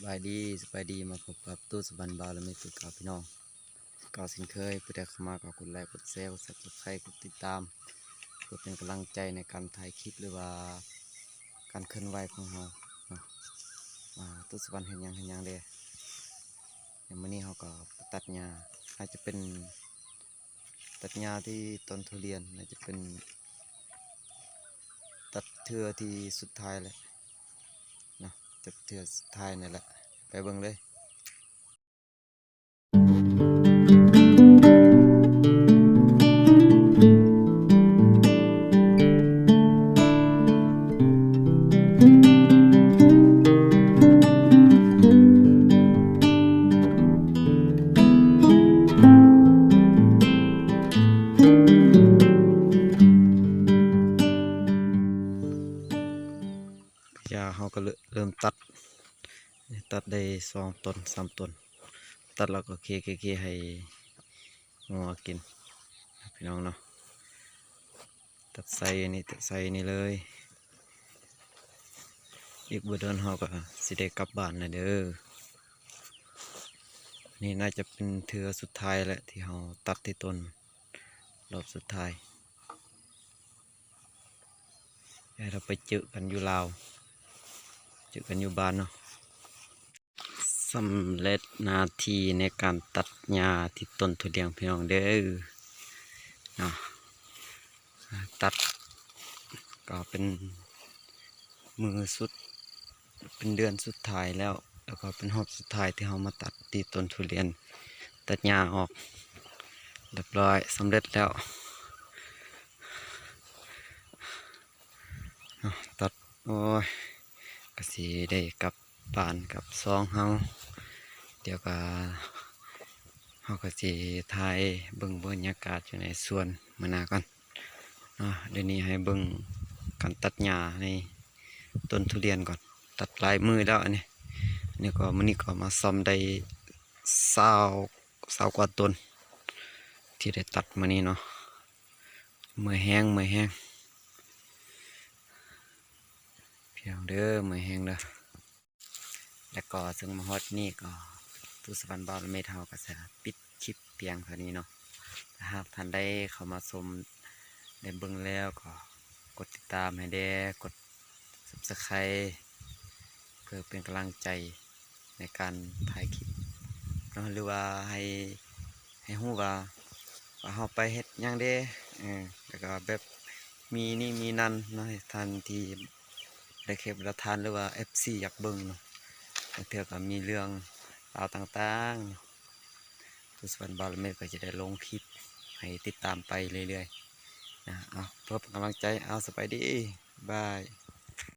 ສະບາຍດີ ສະບາຍດີ ມາພົບກັບຕູ້ສະຫວັນ ບ່າວລະເມດ ຄືເກົ່າພີ່ນ້ອງ. ກໍເຊັ່ນເຄີຍ ຜູ້ໃດເຂົ້າມາກໍກົດໄລ ກົດແຊ ກົດ Subscribe ກົດຕິດຕາມ ເພື່ອເປັນກຳລັງໃຈໃນການຖ່າຍຄລິບ ຫຼືວ່າການເຄື່ອນໄຫວຂອງເຮົາເນາະ. ອ່າ ຕູ້ສະຫວັນເຮັດຫຍັງ ເຮັດຫຍັງແດ່? ແຕ່ມື້ນີ້ເຮົາກໍໄປຕັດຫຍ້າ ອາດຈະເປັນ ຕັດຫຍ້າທີ່ຕົ້ນທຸລຽນ ໜ້າຈະເປັນຕັດເທື່ອທີ່ສຸດທ້າຍແຫຼະເນາະ ຕັດເທື່ອສຸດທ້າຍນັ້ນແຫຼະ ໄປເບິ່ງເລີຍ. ຫຍ້າເຮົາກໍເລີ່ມຕັດ ຕັດໄດ້ສອງຕົ້ນ ສາມຕົ້ນ ຕັດແລ້ວກໍເຄໆໆ ໃຫ້ງົວກິນ ພີ່ນ້ອງເນາະ. ຕັດໃສ່ນີ້ ຕັດໃສ່ນີ້ເລີຍ ອີກບໍ່ດົນເຮົາກໍຊິໄດ້ກັບບ້ານແລ້ວເດີ. ນີ້ໜ້າຈະເປັນເທື່ອສຸດທ້າຍແຫຼະ ທີ່ເຮົາຕັດທີ່ຕົ້ນ ລອບສຸດທ້າຍ. ແລ້ວເຮົາໄປເຈີກັນຢູ່ລາວ ເຈີກັນຢູ່ບ້ານເນາະ. ສຳເລັດໜ້າທີ່ໃນການຕັດຫຍ້າທີ່ຕົ້ນທຸລຽນ ພີ່ນ້ອງເດີເນາະ. ຕັດກໍເປັນມື້ສຸດ ເປັນເດືອນສຸດທ້າຍແລ້ວ ແລ້ວກໍເປັນຮອບສຸດທ້າຍທີ່ເຮົາມາຕັດທີ່ຕົ້ນທຸລຽນ ຕັດຫຍ້າອອກຮຽບຮ້ອຍ ສຳເລັດແລ້ວເນາະ. ຕັດ ໂອ້ຍ ກໍຊິໄດ້ກັບບ້ານກັບຊ່ອງເຮົາ ດຽວກໍ ເຮົາກໍຊິຖ່າຍເບິ່ງບັນຍາກາດຢູ່ໃນສວນມື້ໜ້າກ່ອນເນາະ. ດຽວນີ້ໃຫ້ເບິ່ງການຕັດຫຍ້າໃນຕົ້ນທຸລຽນກ່ອນ ຕັດຫຼາຍມື້ແລ້ວອັນນີ້. ອັນນີ້ກໍ ມື້ນີ້ກໍມາຊໍ້າໄດ້ຊາວ ຊາວກວ່າຕົ້ນ ທີ່ໄດ້ຕັດມື້ນີ້ເນາະ. ເມື່ອຍແຮງ ເມື່ອຍແຮງ ພີ່ນ້ອງເດີ ເມື່ອຍແຮງເດີ. ແລ້ວກໍເຊິ່ງມາຮອດນີ້ກໍ ຕູ້ສະຫວັນ ບ່າວລະເມດ ເຮົາກໍຈະປິດຄລິບພຽງເທົ່ານີ້ເນາະ. ຖ້າຫາກທ່ານໃດເຂົ້າມາຊົມ ໄດ້ເບິ່ງແລ້ວກໍກົດຕິດຕາມໃຫ້ແດ່ ກົດ Subscribe ເພື່ອເປັນກຳລັງໃຈໃນການຖ່າຍຄລິບເນາະ ຫຼືວ່າໃຫ້ ໃຫ້ຮູ້ວ່າ ວ່າເຮົາໄປເຮັດຫຍັງເດ້ ເອີ ແລ້ວກໍແບບມີນີ້ມີນັ້ນເນາະ ໃຫ້ທ່ານທີ່ ໄດ້ແຂກບາດຕານ ຫຼືວ່າເອັຟຊີຢາກເບິ່ງເນາະ. ບາງເທື່ອກໍມີເລື່ອງລາວຕ່າງໆເນາະ ຕູ້ສະຫວັນ ບ່າວລະເມດ ກໍຈະໄດ້ລົງຄລິບໃຫ້ຕິດຕາມໄປເລື້ອຍໆນະ. ເອົາ ເພື່ອເປັນກຳລັງໃຈ ເອົາ ສະບາຍດີ ບາຍ.